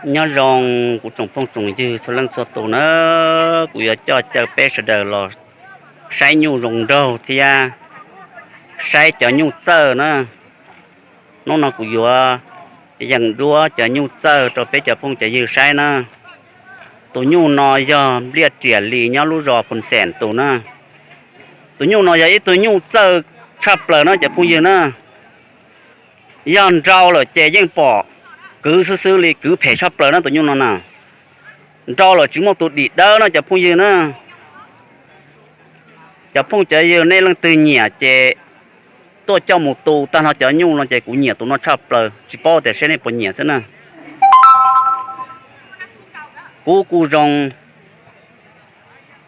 Nyob zoo kuv tsoom phooj tsoom ywg txhua leej txhua tus na, kuv yuav coj caw peb sawv daws los saib nyuj zoo nraug thiab saib cov nyuj txawj na. Hnub no kuv yuav yees duab cov nyuj txawj rau peb cov phooj cov ywg saib na. Tus nyuj no yog npliaj riam li nyob lub zos Phoos Xeem tus na. Tus nyuj no yog ib tug nyuj txawj tshaj plaws na cov phooj ywg na. Yog nrau lawm ces yeej pom kwv xwb xwb li, kwv phem tshaj plaws na tus nyuj no na. Nrau lawm tsis muaj tus dim dawb no cov phooj ywg na. Cov phooj cov ywg nej leej twg nyiam ces tuaj coj mus tu tag nrho cov nyuj no ces kuv nyiam tus no tshaj plaws, tsis paub tias seb nej puas nyiam xwb na. Kub kuj zoo,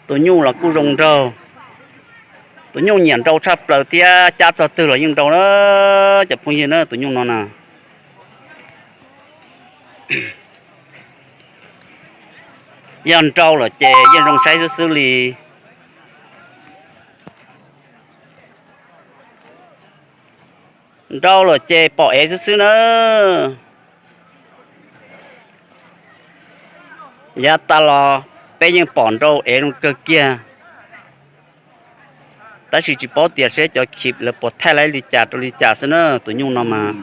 tus nyuj los kuj zoo nraug. Tus nyuj nyiam nrau tshaj plaws thiab cab txog twg los yeej nrau na cov phooj ywg na tus nyuj no na. Yog nrau lawm ces yeej zoo saib xwb xwb li. Nrau lawm ces pom ev xwb xwb na. Yav tas los peb yeej pom nrau ev zoo kawg kiag. Tab sis tsis paub tias seb cov khiv lawv puas thaij laib li cas rau li cas xwb na. Tus nyuj no mas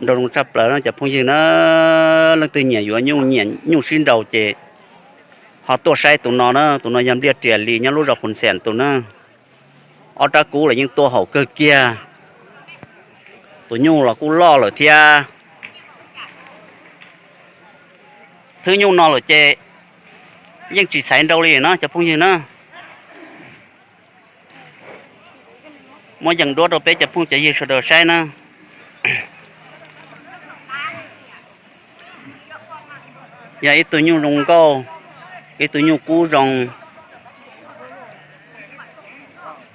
nrau zoo tshaj plaws no cov phooj ywg na. Leej twg nyiam yuav nyuj, nyiam nyuj sib nraus ces ho tuaj saib tus no na. Tus no yog npliaj riam li nyob lub zos Phoos Xeem tus na. Ob rab kub los yeej tuaj haum kawg kiag. Tus nyuj los kuj loj lawm thiab. Thwb nyuj no lawm ces yeej tsis xaiv nrau li no cov phooj ywg na. Muab yees duab rau peb cov phooj cov ywg sawv daws saib na. Yog ib tug nyuj zoo nkauj, ib tug nyuj kub zoo,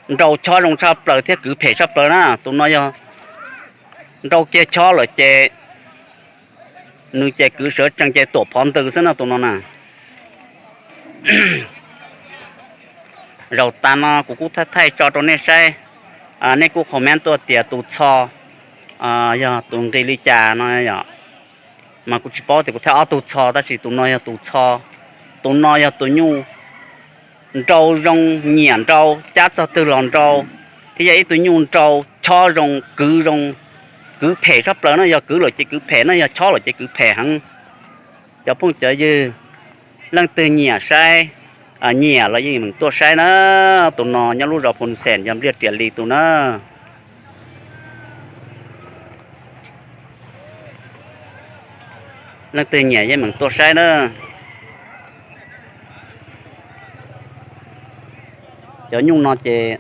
nrau chob zoo tshaj plaws thiab kwv phem tshaj plaws na. Tus no yog nrau kiag chob lawm ces nws ces kwv sawv tsees ces tuam phov ntws xwb no tus no na. Zaum tas no kuv kuj thaij thaij tso rau nej saib, nej kuj comment tuaj tias tus txho yog tus nqi li cas no yom. Mas kuv tsis paub tias kuv thaij ob tug txho tab sis tus no yog tus txho. Tus no yog tus nyuj nrau zoo, nyiam nrau, cab txog twg los nrau, thiab yog ib tug nyuj nrau chob zoo, kwv zoo, kwv phem tshaj plaws na. Yog kwv lawm ces kwv phem na, yog chob lawm ces kwv phem heev. Cov phooj cov ywg, leej twg nyiam saib, nyiam los yeej meem tuaj saib na. Tus no nyob lub zos Phoos Xeem yog npliaj riam li tus na. Leej twg nyiam yeej meem tuaj saib na. Cov nyuj no ces,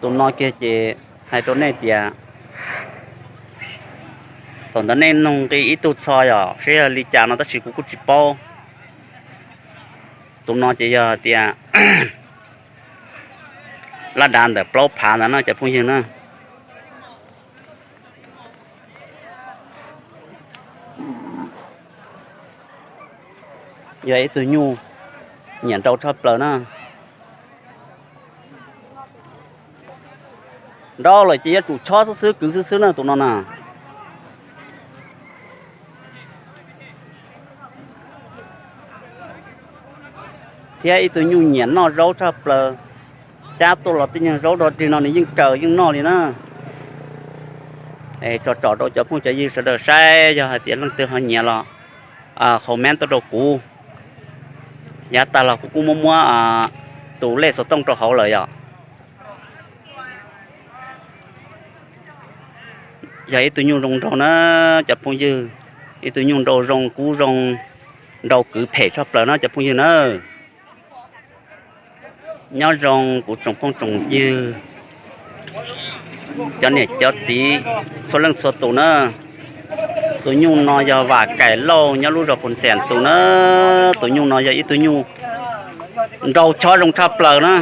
tus no kiag ces hais rau nej tias, thaum ntawd nej nug nqi ib tug txho yom, seb yog li cas no tab sis kuv kuj tsis paub. Tus no ces yog tias laj dav ntawm plaub phav ntawd no cov phooj ywg na. Yog ib tug nyuj nyiam nrau tshaj plaws na. Nrau lawm ces yuav tsum chob xwb xwb, kwv xwb xwb na tus no na. Thiab ib tug nyuj nyiam noj zaub tshaj plaws, cab tuaj los tej nyuag zaub dog dig no nws yeej raws yeej noj li na. Tsom tsom rau cov phooj cov ywg sawv daws saib, yog hais tias leej twg ho nyiam los comment tuaj rau kuv. Yav tas los kuv kuj muab muab tus lej xov tooj rau hauv lawm yom. Yog ib tug nyuj zoo nraug na cov phooj ywg, ib tug nyuj nrau zoo kub zoo, nrau kwv phem tshaj plaws na cov phooj ywg na. Nyob zoo kuv tsoom phooj tsoom ywg, cov niam cov txiv txhua leej txhua tus na. Tus nyuj no yog Vam Kaim Lauj nyob lub zos Phoos Xeem tus na. Tus nyuj no yog ib tug nyuj nrau chob zoo tshaj plaws na,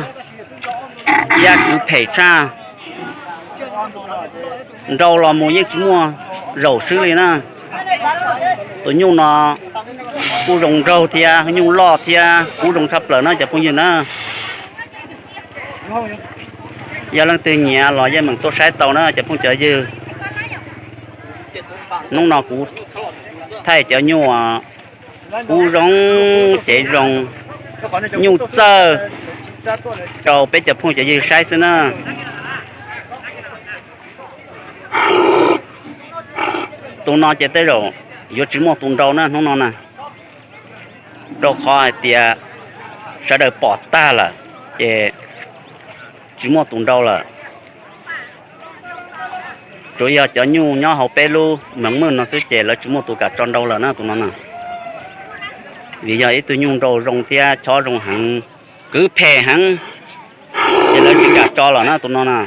thiab kwv phem tshaj. Nrau los mus yeej tsis muaj zaum swb li na. Tus nyuj no kuj zoo nraug thiab nyuj loj thiab kub zoo tshaj plaws na cov phooj ywg na. Yog leej twg nyiam los yeej meem tuaj saib tau na cov phooj cov ywg. Hnub no kuv thaij cov nyuj kub zoo, cev zoo, nyuj txawj rau peb cov phooj cov ywg saib xwb na. Tus no ces tej zaum yuav tsis muaj tus nrau na hnub no na, rau qhov hais tias sawv daws pom tag lawm ces tsis muaj tus nrau lawm. Tsuas yog cov nyuj nyob hauv peb lub mees mwj no xwb ces lawv tsis muaj tus kam tso nrau lawm na tus no na. Vim yog ib tug nyuj nrau zoo thiab chob zoo heev, kwv phem heev, ces lawv tsis kam tso lawm na tus no na.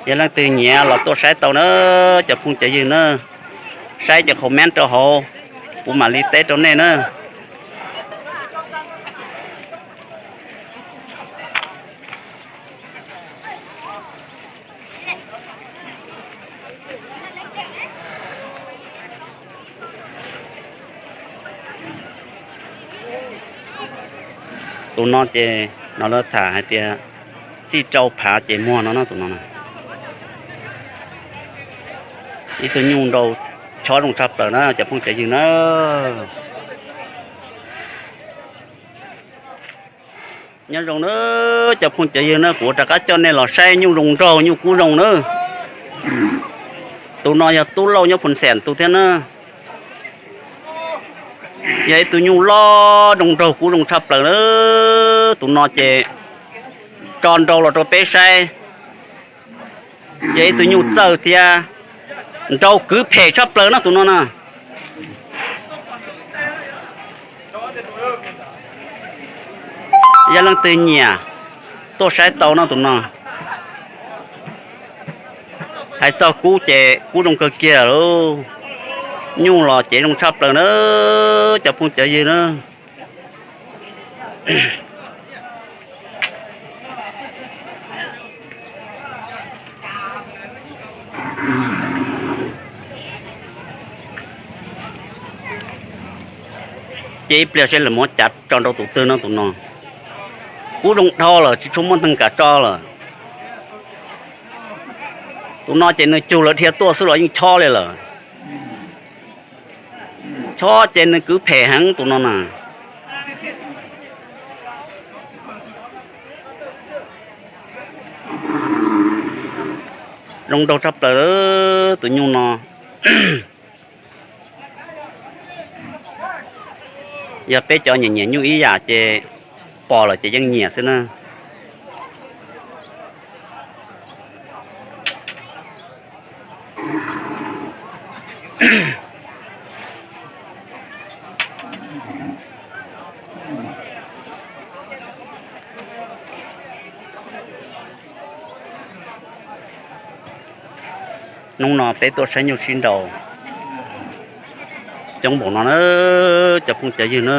Yog leej twg nyiam los tuaj saib tau na, cov phooj cov ywg na, saib ces comment rau hauv, kuv mam li teb rau nej na. Tus no ces no lawv tham hais tias txij rau phav ces muag no na tus no na. Ib tug nyuj nrau chob zoo tshaj plaws na cov phooj cov ywg na. Nyob zoo na cov phooj cov ywg na, kuv rov qab coj nej los saib nyuj zoo nraug nyuj kub zoo na. Tus no yog tub lauj nyob Phoos Xeem tus thiab na. Yog ib tug nyuj loj zoo nraug kub zoo tshaj plaws na. Tus no ces tso nrau los rau peb saib. Yog ib tug nyuj txawj thiab nrau kwv phem tshaj plaws no tus no na. Yog leej twg nyiam tuaj saib tau no tus no. Hais txog kub ces kub zoo kawg kiag lauj. Nyuj los cev zoo tshaj plaws na cov phooj cov ywg na. Ces ib pliag seb lawv muab cav tso nrau tus twg no tus no. Kub zoo dhau lawm tsis tshua muaj neeg kam tso lawm. Tus no ces nws cug lawv dhia tuaj xwb los yeej chob li lawm. Chob ces nws kwv phem heev tus no na. Zoo nraug tshaj plaws tus nyuj no. Yog peb cov nyiam nyiam nyuj ib yam ces pom lawm ces yeej nyiam xwb na. Hnub no peb tuaj saib nyuj sib nraus coob npaum no na, cov phooj cov ywg na.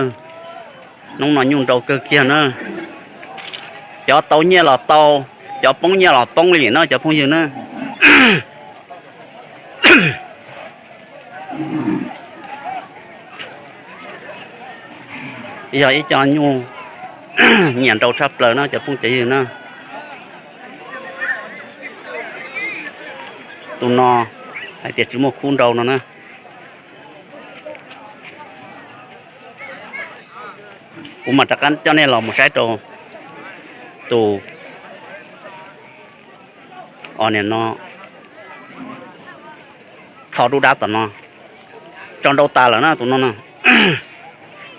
Hnub no nyuj nraus kawg kiag na. Cov tau nyiaj los tau, cov poob nyiaj los poob li na cov phooj ywg na. Yog ib co nyuj nyiam nraus tshaj plaws no cov phooj cov ywg na. Tus no hais tias tsis muaj khub nrau no na. Kuv mam rov qab coj nej los mus saib rau tus, o, nim no txho dub dab tom no. Tso nrau tas lawm na tus no na.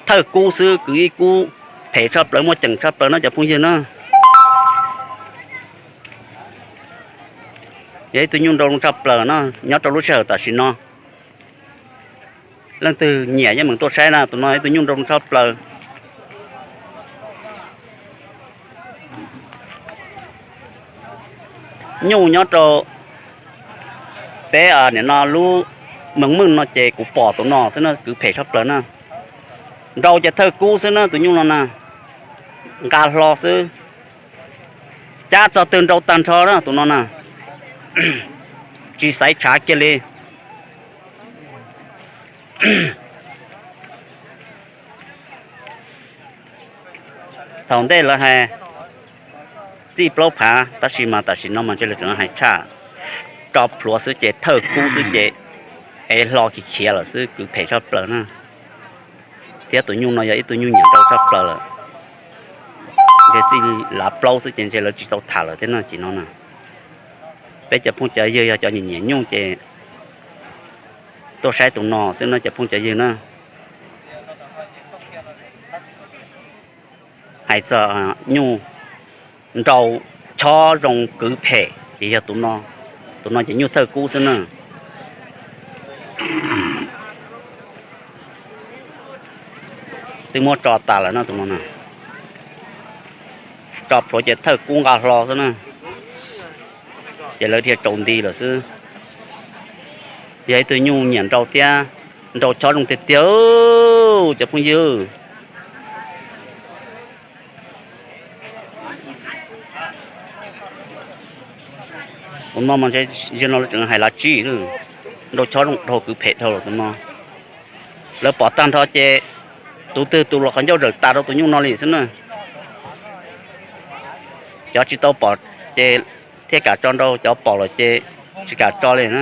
Thawj kub xwb kwv ib kub, phem tshaj plaws muaj ceem tshaj plaws no cov phooj ywg na. Yog ib tug nyuj nrau zoo tshaj plaws no nyob rau lub sij hawm tam sim no. Leej twg nyiam yeej meem tuaj saib na, tus no ib tug nyuj nrau zoo tshaj plaws. Nyuj nyob rau peb nim no lub mees mwj no ces kuv pom tus no xwb na kwv phem tshaj plaws na. Nrau ces thawj kub xwb na tus nyuj no na. Nqa hlo xwb. Cab txog twg nrau tag nrho na tus no na. Tsis xaiv tshav kiag li. Thaum ntej lawv hais txij plaub phav tab sis mas tam sim no mas ntshe lawv tseem hais tshaj. Tso plhuav xwb ces thawj kub xwb ces ev hlo khiav khiav lawm xwb, kwv phem tshaj plaws na. Thiab tus nyuj no yog ib tug nyuj nyiam nrau tshaj plaws lawm. Ntshe txij lav plaub xwb ces ntshe lawv tsis tau tham lawm thiab no ces no na. Peb cov phooj cov ywg yog cov nyiam nyiam nyuj ces tuaj saib tus no xwb no cov phooj cov ywg na. Hais txog nyuj nrau chob zoo kwv phem ces yog tus no. Tus no ces nyuj thawj kub xwb na. Twb muab tso tas lawm no tus no na. Tso plhuav ces thawj kub nqa hlo xwb na. Ces lawv dhia tsaus nti lawm xwb. Yog ib tug nyuj nyiam nrau thiab, nrau chob zoo tiag tiag cov phooj ywg. Tus no mas ntshe yog no lawv tseem hais lav tsib, nrau chob zoo dhau kwv phem dhau lawm tus no. Lawv pom tag nrho ces tus twg tus los qhov ncauj zawm tas rau tus nyuj no li xwb na. Cov tsis tau pom ces thiaj kam tso nrau, cov pom lawm ces tsis kam tso li na.